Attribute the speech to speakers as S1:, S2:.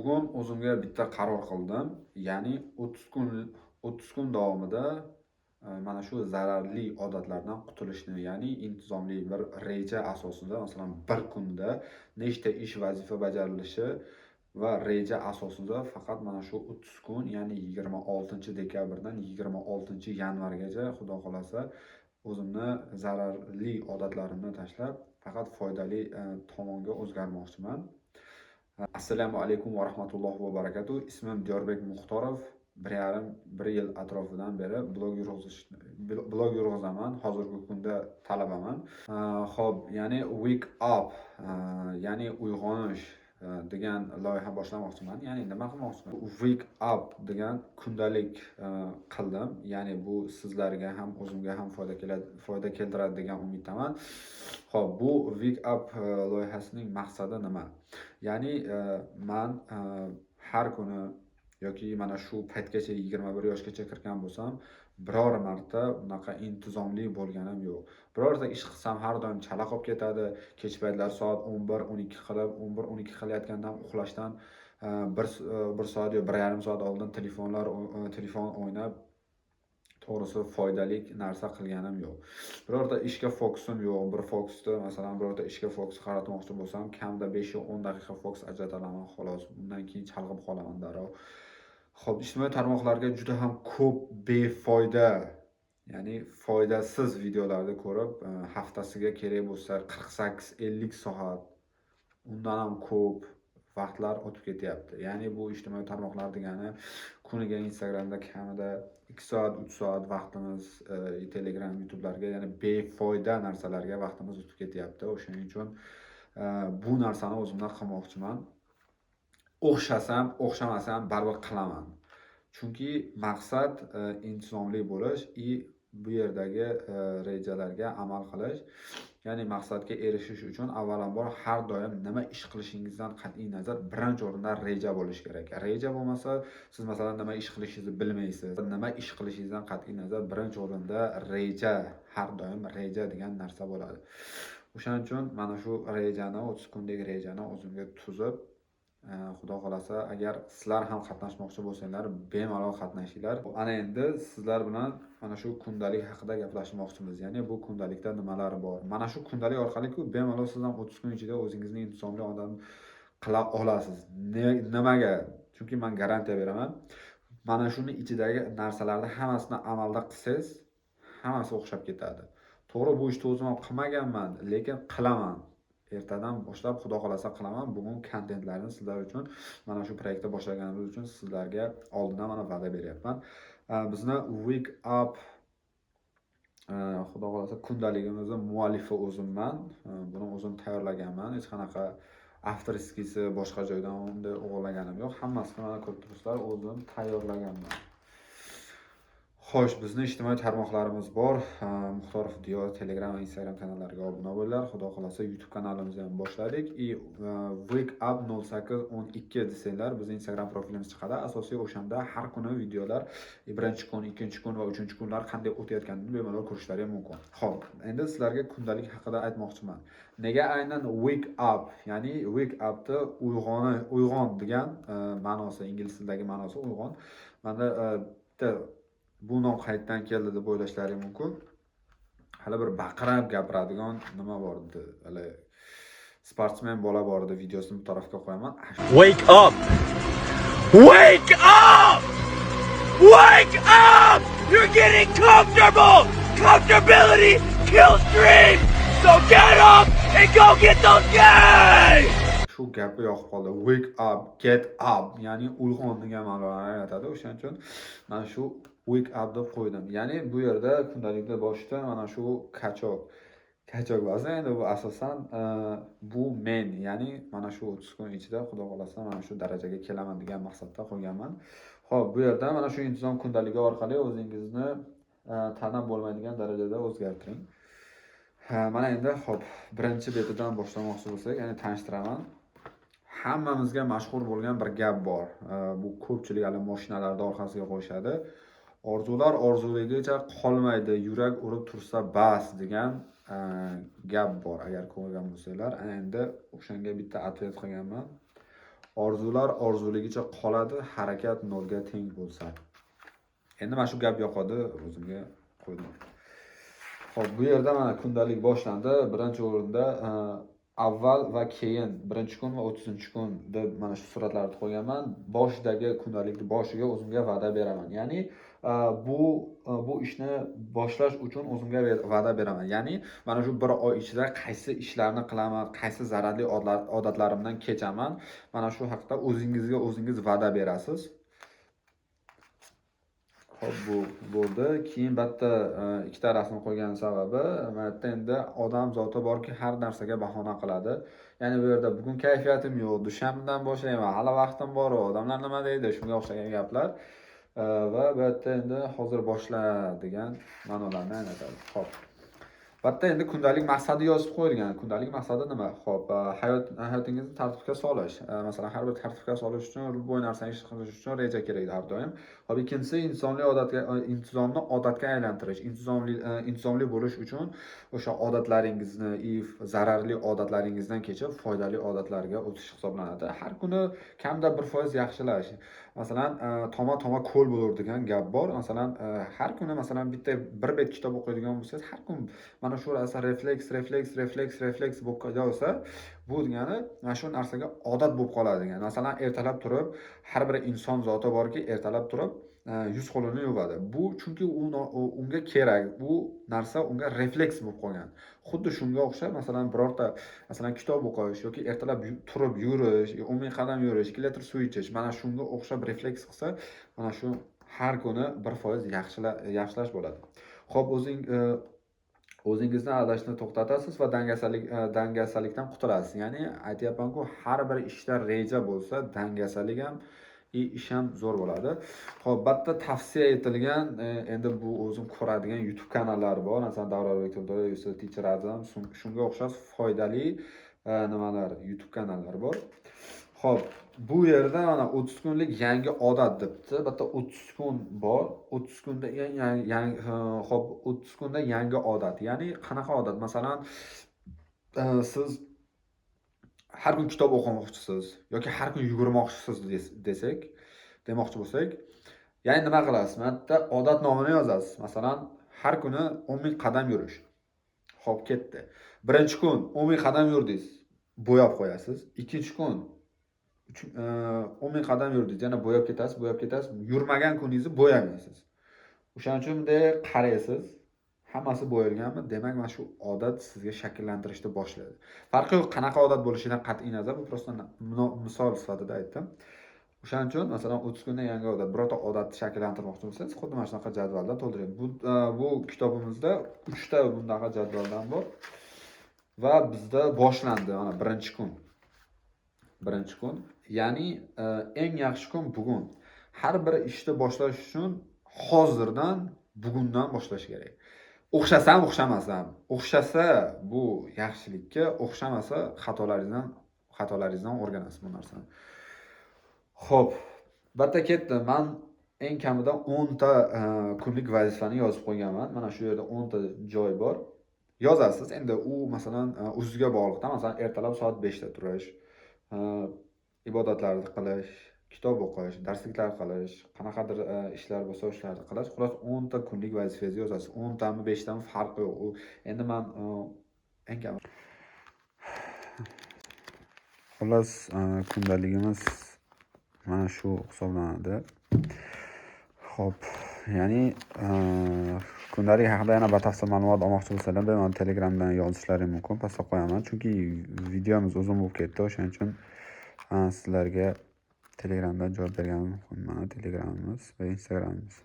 S1: Bugun o'zimga bitta qaror qildim. Ya'ni 30 kun, 30 kun davomida mana shu zararli odatlardan qutulishni, ya'ni intizomli bir reja asosida, masalan, bir kunda nechta ish, vazifa bajarilishi va reja asosida faqat mana shu 30 kun, ya'ni 26 dekabrdan 26 yanvargacha, Xudo xolasa, o'zimni zararli odatlarimni tashlab, faqat foydali tomonga o'zgarmoqchiman. Assalomu alaykum va rahmatullohi va barakatuh. Ismim Diyorbek Muxtorov. 1,5, bir yil atrofidan beri blog yurg'izaman. Hozirgi kunda talabaman. Xo'p, ya'ni "Wake up", ya'ni uyg'onish degan loyiha boshlamoqchiman. Ya'ni nima qilmoqchiman? "Wake up" degan kundalik qildim. Ya'ni bu sizlarga ham, o'zimga ham foyda keladi, foyda keltiradi degan umiddaman. Xo'p, bu "Wake up" loyihasining maqsadi nima? Ya'ni man har kuni yoki mana shu paytgacha, 21 yoshgacha kirgan bo'lsam, biror marta unaqa intizomli bo'lganim yo'q. Birorta ish qilsam, har doim chala qolib ketadi. Kech paytlar soat 11, 12 qilib, 11, 12 qilayotgandan uxlashdan bir soat yo 1,5 soat oldin telefon o'ynab, to'g'risi, foydali narsa qilganim yo'q. Birorta ishga fokusim yo'q. Bir fokusda, masalan, birorta ishga fokus qaratmoqchi bo'lsam, kamida 5 yo 10 daqiqa fokus ajrata olaman, xolos. Undan keyin chalg'ib qolaman darrov. Xo'p, ijtimoiy tarmoqlarga juda ham ko'p befoyda, ya'ni foydasiz videolarni ko'rib, haftasiga kerak bo'lsa 48-50 soat, undan ham ko'p vaqtlar o'tib ketyapti. Ya'ni bu ijtimoiy tarmoqlar degani kuniga Instagramda kamida 2 soat, 3 soat vaqtimiz, Telegram, YouTube'larga, ya'ni befoyda narsalarga vaqtimiz o'tib ketyapti. O'shaning uchun bu narsani o'zimdan qilmoqchiman. O'xshasam, o'xshamasam, baribir qilaman. Chunki maqsad intizomli bo'lish и bu yerdagi rejalarga amal qilish. Ya'ni maqsadga erishish uchun avvalambor har doim nima ish qilishingizdan qat'iy nazar birinchi o'rinda reja bo'lishi kerak. Reja bo'lmasa, siz, masalan, nima ish qilishingizni bilmaysiz. Nima ish qilishingizdan qat'iy nazar birinchi o'rinda reja, har doim reja degan narsa bo'ladi. O'shaning uchun mana shu rejani, 30 kunlik rejani o'zimga tuzib, Xudo xolasa, agar sizlar ham qatnashmoqchi bo'lsanglar, bemalol qatnashinglar. Ana endi sizlar bilan mana shu kundalik haqida gaplashmoqchimiz. Ya'ni bu kundalikda nimalar bor? Mana shu kundalik orqali-ku bemalol siz ham 30 kun ichida o'zingizni intizomli odam qila olasiz. Nimaga? Chunki men garantiya beraman. Mana shuni ichidagi narsalarni hammasini amalda qilsangiz, hammasi o'xshab ketadi. To'g'ri, bu ishni o'zim ham qilmaganman, lekin qilaman. Ertadan boshlab, Xudo xolasa, qilaman. Bugun kontentlarni sizlar uchun, mana shu proyektni boshlaganimiz uchun sizlarga oldindan mana va'da beryapman. Bizni "Wake up", Xudo xolasa, kundaligimizni muallifi o'zimman. Buni o'zim tayyorlaganman. Hech qanaqa авторский si boshqa joydan unday o'g'irlaganim yo'q. Hammasini, mana, ko'rib turibsizlar, o'zim tayyorlaganman. Xo'sh, bizni ijtimoiy tarmoqlarimiz bor. Muxtorov Diyor Telegram va Instagram kanallariga obuna bo'linglar. Xudo xolasa, YouTube kanalimizni ham boshladik. И Wake up 0812 desanglar, bizni Instagram profilimiz chiqadi. Asosiy o'shanda har kuni videolar, birinchi kun, ikkinchi kun va uchinchi kunlar qanday o'tayotganini bemalol ko'rishlari ham mumkin. Xo'p, endi sizlarga kundalik haqida aytmoqchiman. Nega aynan "Wake up"? Ya'ni "wake up"ni uyg'oni, uyg'on degan ma'nosi, ingliz tilidagi ma'nosi uyg'on. Manda bitta bu nom qayerdan keldi deb o'ylashlari mumkin. Hali bir baqirib gapiradigan nima bor edi? Hali sportsmen bola bor edi, videosini bu tarafga qo'yaman.
S2: Wake up! Wake up! Wake up! You're getting comfortable! Comfortability kills dreams! So get up and go get those gains!
S1: Shu gapi yoqib qoldi. "Wake up, get up", ya'ni uyg'on degan ma'noni anglatadi. O'shaning uchun mana shu "wake up" deb qo'ydim. Ya'ni bu yerda kundalikda boshida mana shu качок. Качок emas, endi bu asosan bu men, ya'ni mana shu 30 kun ichida, Xudo xolasa, mana shu darajaga kelaman degan maqsadda qo'yganman. Xo'p, bu yerda mana shu intizom kundaligi orqali o'zingizni tanab bo'lmaydigan darajada o'zgartiring. Ha, mana endi, xo'p, birinchi betidan boshlamoqchi bo'lsak, ya'ni tanishtiraman. Hammamizga mashhur bo'lgan bir gap bor. Bu ko'pchilik hali mashinalarda orqasiga qo'yishadi. "Orzular orzuligicha qolmaydi, yurak urib tursa bas" degan gap bor, agar ko'rgan bo'lsanglar. Ana endi o'shanga bitta ответ qilganman. Orzular orzuligicha qoladi, harakat nolga teng bo'lsa. Endi mana shu gap yoqadi, o'zimga qo'ydim. Xo'p, bu yerda mana kundalik boshlandi. Birinchi o'rinda avval va keyin, 1-kun va 30-kun deb mana shu suratlarni qo'yganman. Boshidagi kundalikni boshiga o'zimga va'da beraman. Ya'ni bu ishni boshlash uchun o'zimga va'da beraman. Ya'ni mana shu bir oy ichida qaysi ishlarni qilaman, qaysi zararli odatlarimdan kechaman. Mana shu haqda o'zingizga o'zingiz va'da berasiz. Xo'p, bu bo'ldi. Keyin bu yerda ikkita rasm qo'ygan sababi, mana yerda endi odam zoti borki, har narsaga bahona qiladi. Ya'ni bu yerda bugun kayfiyatim yo'q, dushanbadan boshlayman, hali vaqtim bor, odamlar nima deydi, shunga o'xshagan gaplar. Va bu yerda endi hozir boshla degan ma'nolarni anglatadi. Xo'p. Bu yerda endi kundalik maqsadi yozib qo'yilgan. Kundalik maqsadi nima? Xo'p, hayotingizni tartibga solish. Masalan, har bir tartibga solish uchun, любой narsani ish qilish uchun reja kerak har doim. Xo'p, ikkinchisi insonli odatga, intizomni odatga aylantirish. Intizomli bo'lish uchun o'sha odatlaringizni, if zararli odatlaringizdan kechib, foydali odatlarga o'tish hisoblanadi. Har kuni kamida 1% yaxshilash. Masalan, toma-toma ko'l bo'lur degan gap bor. Masalan, har kuni masalan bitta bir bet kitob o'qiydigan bo'lsangiz, har kun mana shu narsa refleks, refleks, refleks, refleks bo'lib qolsa, bu degani mana shu narsaga odat bo'lib qoladi degan. Masalan, ertalab turib, har bir inson zoti borki, ertalab turib yuz qo'lini yuvadi. Bu chunki u unga kerak, bu narsa unga refleks bo'lib qolgan. Xuddi shunga o'xshab, masalan, birorta, masalan, kitob o'qish yoki ertalab turib yurish, 10 ming qadam yurish, 2 litr suv ichish, mana shunga o'xshab refleks qilsa, mana shu har kuni 1% yaxshilash bo'ladi. Xo'p, o'zingizni aldashni to'xtatasiz va dangasalikdan qutulasiz. Ya'ni aytyapman-ku, har bir ishda reja bo'lsa, dangasalik ham, ish ham zo'r bo'ladi. Xo'p, bu yerda tavsiya etilgan, endi bu o'zim ko'radigan YouTube kanallari bor. Masalan, Davronbek Turdiyev, Yusuf Teacher Azam, shunga o'xshash foydali nimalar, YouTube kanallari bor. Xo'p, bu yerda mana 30 kunlik yangi odat debdi. Bu yerda 30 kun bor. 30 kunda yangi, xo'p, 30 kunda yangi odat. Ya'ni qanaqa odat? Masalan, siz har kun kitob o'qimoqchisiz yoki har kun yugurmoqchisiz desak, demoqchi bo'lsak, ya'ni nima qilasiz? Mana bu yerda odat nomini yozasiz. Masalan, har kuni 10 ming qadam yurish. Xo'p, ketdi. Birinchi kun 10 ming qadam yurdingiz, bo'yab qo'yasiz. Ikkinchi kun 10 ming qadam yurdingiz, yana bo'yab ketasiz, bo'yab ketasiz. Yurmagan kuningizni bo'yamaysiz. O'shaning uchun bunday qaraysiz, hammasi bo'yalganmi? Demak, mana shu odat sizga shakllantirishni boshlaydi. Farqi yo'q, qanaqa odat bo'lishidan qat'iy nazar, bu просто misol sifatida aytdim. O'shaning uchun, masalan, 30 kunda yangi odat, birorta odatni shakllantirmoqchi bo'lsangiz, xuddi mana shunaqa jadvalda to'ldiring. Bu kitobimizda 3 ta bunaqa jadvaldan bor. Va bizda boshlandi mana birinchi kun. Birinchi kun, ya'ni eng yaxshi kun bugun. Har bir ishni boshlash uchun hozirdan, bugundan boshlash kerak. O'xshasa ham, o'xshamasa ham. O'xshasa bu yaxshilikka, o'xshamasa xatolaringizdan o'rganasiz bu narsani. Xo'p, bitta ketdi. Men eng kamida 10 ta kunlik vazifani yozib qo'yganman. Mana shu yerda 10 ta joy bor. Yozasiz. Endi u masalan o'zizga bog'liqda. Masalan, ertalab soat 5 da turish, ibodatlarni qilish, kitob o'qish, darsliklar qilish, qanaqadir ishlar bo'lsa o'shalarni qilish. Xullas 10 ta kunlik vazifangizni yozasiz. 10 tami, 5 tami farqi yo'q. U endi men eng kam xullas kundaligimiz mana shu hisoblanadi. Xo'p, ya'ni kundalik haqida yana batafsil ma'lumot olmoqchi bo'lsanglar, bemalol Telegramdan yozishlaring mumkin. Pastga qo'yaman. Chunki videomiz uzun bo'lib ketdi. O'shaning uchun sizlarga Telegramdan javob berganim mumkin. Mana Telegramimiz va Instagramimiz.